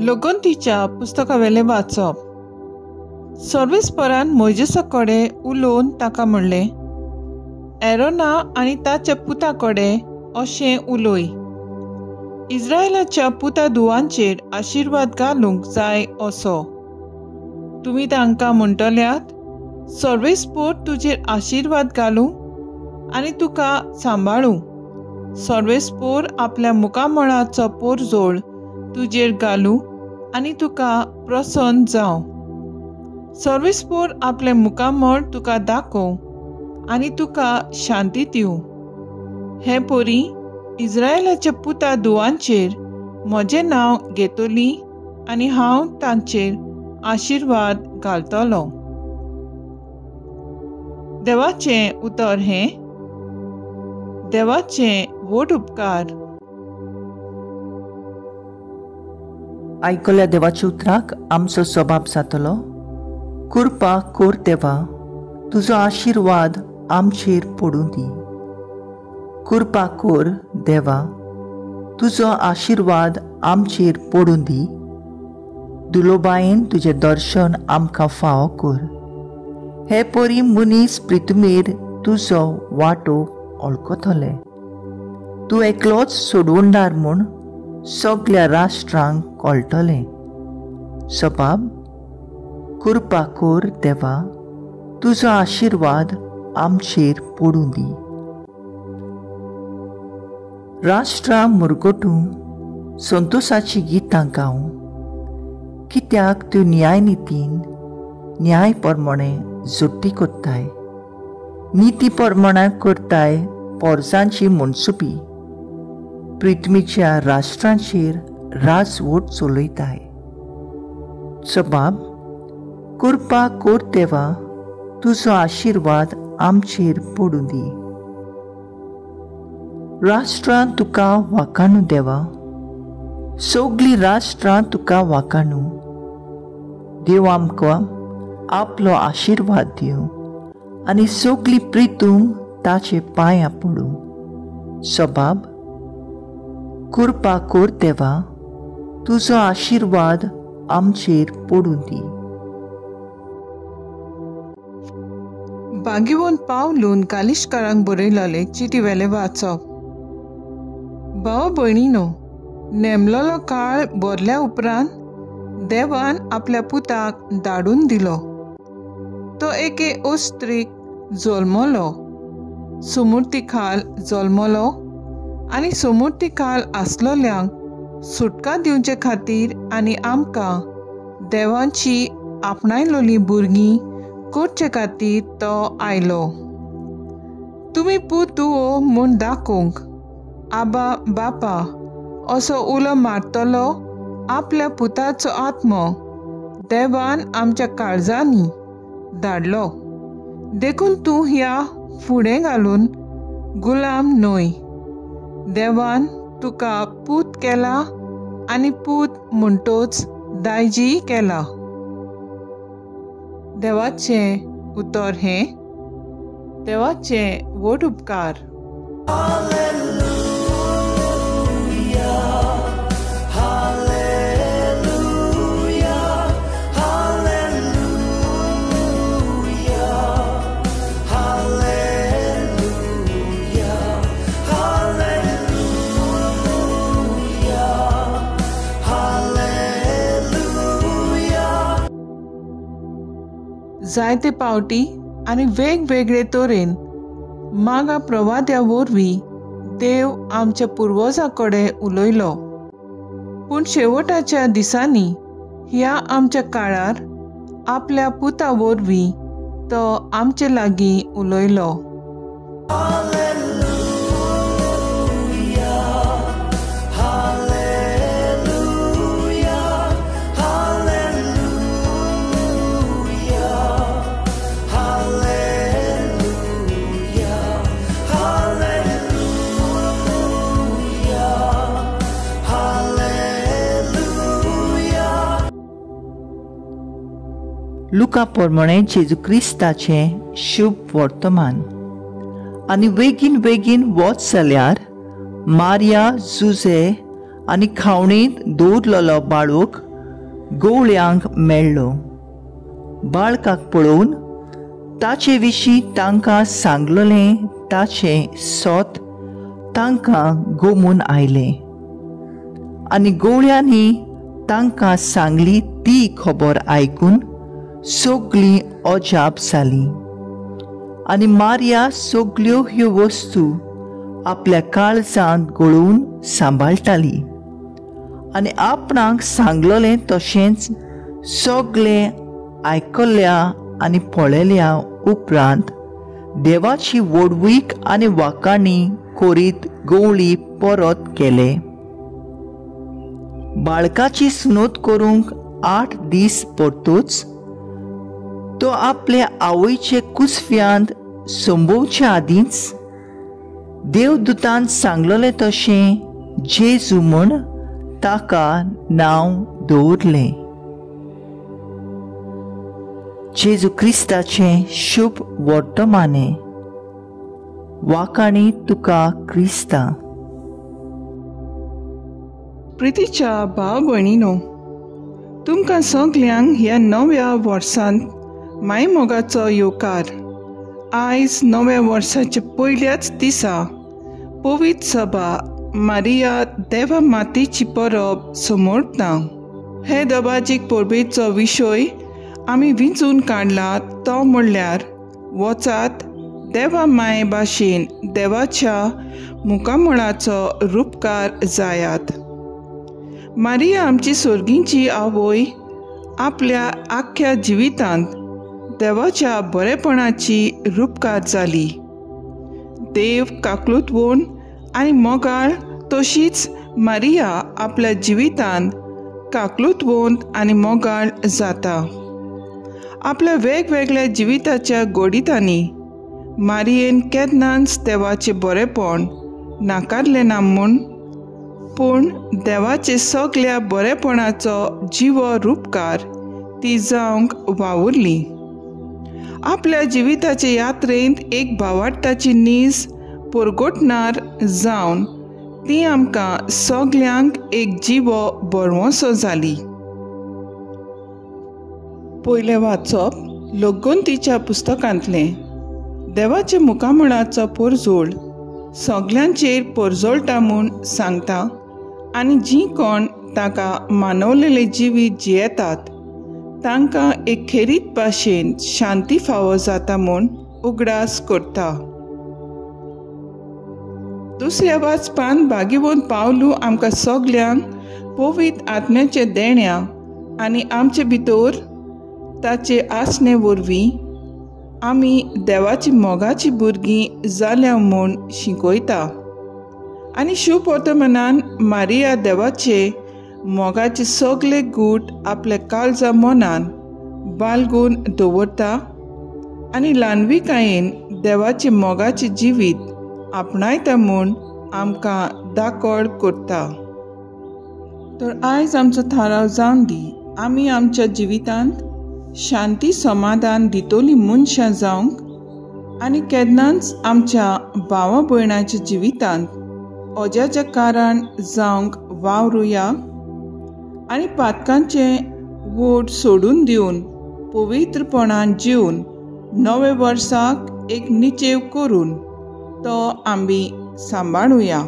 लोगंतीच्या पुस्तकावेलें वाचप. सर्वेस्परान मोयजेसा कडेन उलोवन ताका म्हणलें, एरोना आनी ताच्या पुता कडेन अशें उलोय, इस्रायलाच्या पुता धुवांचेर आशिर्वाद घालूंक जाय असो. तुमी तांकां म्हणटल्यात, सर्वेस्पोर तुजेर आशिर्वाद घालूं आनी तुका सांबाळूं. सर्वेस्पोर आपल्या मुखामळाचो पोरजोळ तुजेर घालूं आनी तुका प्रसन्न जावं. सर्वेस्पोर आपलें मुखामळ तुका दाखोवं आनी तुका शांती दिवं. हे परी इस्रायलाच्या पुता धुवांचेर म्हजें नांव घेतली आनी हांव तांचेर आशिर्वाद घालतलो. देवाचें उतर हें. देवाचें व्हड उपकार. आयकल्या देवाच्या उतराक आमचो स्वभाव जातलो. कृपा कोर देवा, तुजो आशिर्वाद आमचेर पडूं दी. कृपा कोर देवा, तुजो आशिर्वाद आमचेर पडूं दी. दुलोबायेन तुजें दर्शन आमकां फावो कर. हे परी मनीस प्रितुमेर तुजो वांटो वळखतले. तूं एकलोच सोडवणदार म्हूण सगल्या राष्ट्रांक कळटलें. सबाब, कृपा कोर देवा, तुजो आशिर्वाद आमचेर पडूं दी. राष्ट्रां मुरगटूं संतोशाचीं गितां गावं, कित्याक तूं न्यायनितीन न्याय प्रमाणे जोडटी करताय, निती प्रमाणे करताय पोरसांची मनसुपी. पृथ्वीच्या राष्ट्रांचेर राजवट चलयताय. सबाब, कृपा कोर देवा, तुजो आशिर्वाद आमचेर पडूं दी. राष्ट्रां तुका वाखाणू देवा, सगळीं राष्ट्रां तुका वाखाणू. देव आमकां आपलो आशिर्वाद दिवं आनी सगळीं प्रितूम ताचे पांयां पडूं. सबाब, कृपा कोर देवा, तुजो आशिर्वाद आमचेर पडूं दी. बागीवन पावलून गालिशकारांक बरयलेले चिटीवेलें वाचप. भाव भयणीनो, नेमलोलो काळ भरल्या उपरांत देवान आपल्या पुताक धाडून दिलो. तो एके ओस्त्रीक जल्मलो, सुमुर्ती खाल जल्मलो आनी सुमुर्ती खाल आसलोल्यांक सुटका दिवचे खातीर आनी आमकां देवांची आपणायलोली भुरगीं करचे खातीर तो आयलो. तुमी पूत धुवो म्हूण दाखोवंक आबा बापा असो उलो मारतलो आपल्या पुताचो आत्मो देवान आमच्या काळजांनी धाडलो. देखून तूं ह्या फुडें घालून गुलाम न्हय. देवान तुका पूत केला आनी पूत म्हणटोच दायजी केला. देवाचें उतर हें. देवाचें व्हड उपकार. जायते पावटी आनी वेगवेगळे तरेन मागा प्रवाद्या वरवीं देव आमच्या पुर्वजां कडेन उलयलो. पूण शेवटाच्या दिसांनी ह्या आमच्या काळार आपल्या पुता वरवीं तो आमचे लागीं उलयलो. लुका प्रमाणे जेजू क्रिस्ताचें शुभ वर्तमान. आनी बेगीन बेगीन वच जाल्यार मारिया जुजे आनी खावणेंत दवरलेलो बाळूक गवळ्यांक मेळ्ळो. बाळकाक पळोवन ताचे विशीं तांकां सांगलेलें ताचें सोत तांकां गोमून आयलें आनी गवळ्यांनी तांकां सांगली ती खबर आयकून सगळीं अजाप जालीं. आनी मारिया सगल्यो ह्यो वस्तू आपल्या काळजांत गळोवन सांबाळटाली आनी आपणाक सांगलेलें तशेंच सगळें आयकल्या आनी पळयल्या उपरांत देवाची व्हडवीक आनी वाखाणी करीत गवळी परत केले. बाळकाची सुनोत करूंक 8 दीस परतोच तो आपल्या आवयचे कुसव्यांत संभोवच्या आदींच देवदूतान सांगलेलें तशें जेजू म्हूण ताका नांव दवरलें. जेजू क्रिस्ताचें शुभ वर्तमाने. वाखाणी तुका क्रिस्ता. प्रितीच्या भाव भयणीनो, तुमकां सगल्यांक ह्या नव्या वर्सांत मायमोगाचो येवकार. आयज नव्या वर्साच्या पयल्याच दिसा पवित्र सभा मारिया देवा मातेची परब समोरता. हे दबाजीक परबेचो विशय आमी विंचून काडला तो म्हणल्यार वचात देवा माये भाशेन देवाच्या मुखामळाचो रुपकार जायात. मारिया आमची सोर्गींची आवय आपल्या आख्ख्या जिवितांत देवाच्या बरेपणाची रुपकार जाली. देव काकलुतवण आनी मोगाळ तशीच मारिया आपल्या जिवितांत काकलुतवंत आनी मोगाळ जाता. आपल्या वेगवेगळ्या जिविताच्या गोडितांनी मारियेन केन्नाच देवाचें बरेपण नाकारलें ना म्हूण, पूण देवाचे सगल्या बरेपणाचो जिवो रुपकार ती जावंक वावुरली. आपल्या जिविताचे यात्रेंत एक भावार्थाची नीज परगटणार जावन ती आमकां सगल्यांक एक जिवो बरवसो जाली. पयलें वाचप लोकगंतीच्या पुस्तकांतलें. देवाच्या मुखामळाचो परजोळ सगल्यांचेर परजोळटा म्हूण सांगता आनी जीं कोण ताका मानवलेलें जिवीत जियेतात तांकां एक खेरीत भाशेन शांती फावो जाता म्हूण उगडास करता. दुसऱ्या वाचपान भागीवंत पावलू आमकां सगल्यांक पवित्र आत्म्याचे देण्या आनी आमचे भितर ताचे आसणे वरवीं आमी देवाची मोगाची भुरगीं जाल्या म्हूण शिकयता. आनी शुभ वर्तमानान मारिया देवाचे मोगाचे सगळे गूट आपल्या काळजा मनान बालगून दवरता आनी ल्हानविकायेन देवाचे मोगाचे जिवीत आपणायता म्हूण आमकां दाखोळ करता. तर आयज आमचो थाराव जावन दी, आमी आमच्या जिवितांत शांती समाधान दितली मनशां जावंक आनी केन्नाच आमच्या भावा भयणाच्या जिवितांत अजाच्या कारण जावंक वावरुया आनी पातकांचें वोट सोडून दिवन पवित्रपणान जिवन नव्या वर्साक एक निचेव करून तो आमी सांबाळुया.